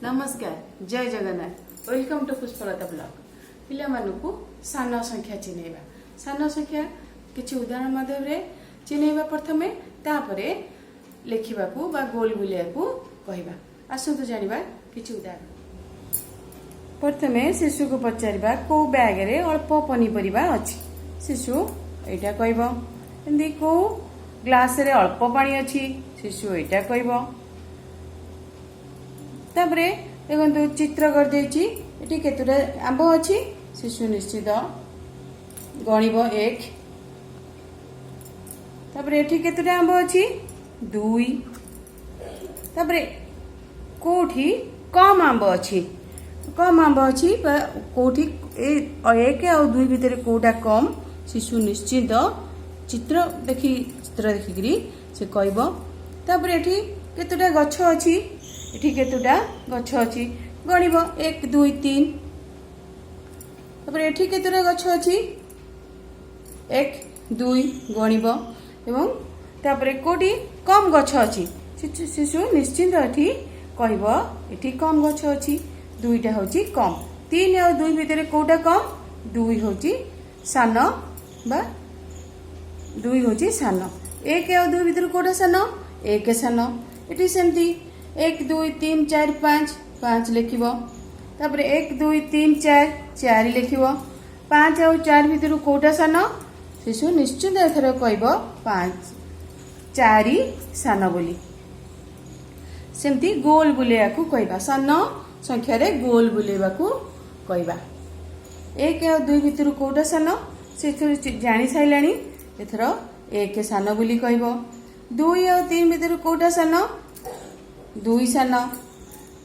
ନମସ୍କାର, ଜୟ Jagannath. Welcome to Pushpalata blog. ପିଲାମାନଙ୍କୁ ସାନ ସଂଖ୍ୟା ଚିହ୍ନେଇବା। ସାନ ସଂଖ୍ୟା କିଛି ଉଦାହରଣ ମାଧ୍ୟମରେ ଚିହ୍ନେଇବା ପ୍ରଥମେ, ତାପରେ ଲେଖିବାକୁ ବା ଗୋଲ ବୁଲିବାକୁ କହିବା। ଆସନ୍ତୁ ଜାଣିବା କିଛି ଉଦାହରଣ। ପ୍ରଥମେ ଶିଶୁକୁ ପଚାରିବା, କୋଉ ବ୍ୟାଗରେ ଅଳ୍ପ ପନିପରିବା ଅଛି? ଶିଶୁ ଏଇଟା କହିବ। ଏମିତି କୋଉ ଗ୍ଲାସରେ ଅଳ୍ପ ପାଣି ଅଛି? ଶିଶୁ ଏଇଟା କହିବ। ତାପରେ ଦେଖନ୍ତୁ, ଚିତ୍ର କରିଦେଇଛି। ଏଠି କେତେଟା ଆମ୍ବ ଅଛି? ଶିଶୁ ନିଶ୍ଚିତ ଗଣିବ, ଏକ। ତାପରେ ଏଠି କେତେଟା ଆମ୍ବ ଅଛି? ଦୁଇ। ତାପରେ କୋଉଠି କମ୍ ଆମ୍ବ ଅଛି? କମ୍ ଆମ୍ବ ଅଛି ବା କୋଉଠି, ଏ ଏକ ଆଉ ଦୁଇ ଭିତରେ କୋଉଟା କମ୍? ଶିଶୁ ନିଶ୍ଚିତ ଚିତ୍ର ଦେଖିକିରି ସେ କହିବ। ତାପରେ ଏଠି କେତେଟା ଗଛ ଅଛି? ଏଠି କେତେଟା ଗଛ ଅଛି? ଗଣିବ, ଏକ, ଦୁଇ, ତିନି। ତାପରେ ଏଠି କେତେଟା ଗଛ ଅଛି? ଏକ, ଦୁଇ, ଗଣିବ। ଏବଂ ତାପରେ କୋଉଠି କମ୍ ଗଛ ଅଛି? ଶିଶୁ ନିଶ୍ଚିନ୍ତ ଏଠି କହିବ, ଏଠି କମ୍ ଗଛ ଅଛି, ଦୁଇଟା ହେଉଛି କମ୍। ତିନି ଆଉ ଦୁଇ ଭିତରେ କୋଉଟା କମ୍? ଦୁଇ ହେଉଛି ସାନ ବା ଦୁଇ ହେଉଛି ସାନ। ଏକ ଆଉ ଦୁଇ ଭିତରୁ କୋଉଟା ସାନ? ଏକ ସାନ। ଏଠି ସେମିତି ଏକ, ଦୁଇ, ତିନି, ଚାରି, ପାଞ୍ଚ, ପାଞ୍ଚ ଲେଖିବ। ତାପରେ ଏକ, ଦୁଇ, ତିନି, ଚାରି, ଚାରି ଲେଖିବ। ପାଞ୍ଚ ଆଉ ଚାରି ଭିତରୁ କୋଉଟା ସାନ? ଶିଶୁ ନିଶ୍ଚିନ୍ତ ଏଥର କହିବ ପାଞ୍ଚ, ଚାରି ସାନ ବୋଲି। ସେମିତି ଗୋଲ ବୁଲେଇବାକୁ କହିବା। ସାନ ସଂଖ୍ୟାରେ ଗୋଲ ବୁଲେଇବାକୁ କହିବା। ଏକ ଆଉ ଦୁଇ ଭିତରୁ କୋଉଟା ସାନ? ସେଥିରୁ ଜାଣି ସାରିଲାଣି, ଏଥର ଏକ ସାନ ବୋଲି କହିବ। ଦୁଇ ଆଉ ତିନି ଭିତରୁ କୋଉଟା ସାନ? ଦୁଇ ସାନ।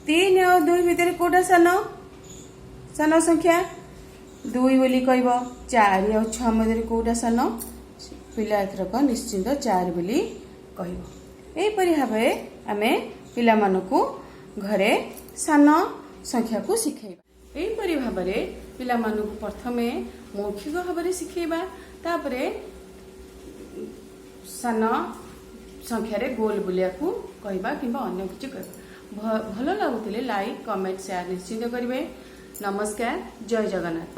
ତିନି ଆଉ ଦୁଇ ଭିତରେ କୋଉଟା ସାନ? ସାନ ସଂଖ୍ୟା ଦୁଇ ବୋଲି କହିବ। ଚାରି ଆଉ ଛଅ ମଧ୍ୟରେ କୋଉଟା ସାନ? ପିଲା ଏଥରକ ନିଶ୍ଚିନ୍ତ ଚାରି ବୋଲି କହିବ। ଏହିପରି ଭାବରେ ଆମେ ପିଲାମାନଙ୍କୁ ଘରେ ସାନ ସଂଖ୍ୟାକୁ ଶିଖେଇବା। ଏହିପରି ଭାବରେ ପିଲାମାନଙ୍କୁ ପ୍ରଥମେ ମୌଖିକ ଭାବରେ ଶିଖେଇବା, ତାପରେ ସାନ ସଂଖ୍ୟାରେ ଗୋଲ ବୁଲିବାକୁ କହିବା କିମ୍ବା ଅନ୍ୟ କିଛି କହିବା। ଭଲ ଲାଗୁଥିଲେ ଲାଇକ୍, କମେଣ୍ଟ, ସେୟାର ନିଶ୍ଚିତ କରିବେ। ନମସ୍କାର, ଜୟ ଜଗନ୍ନାଥ।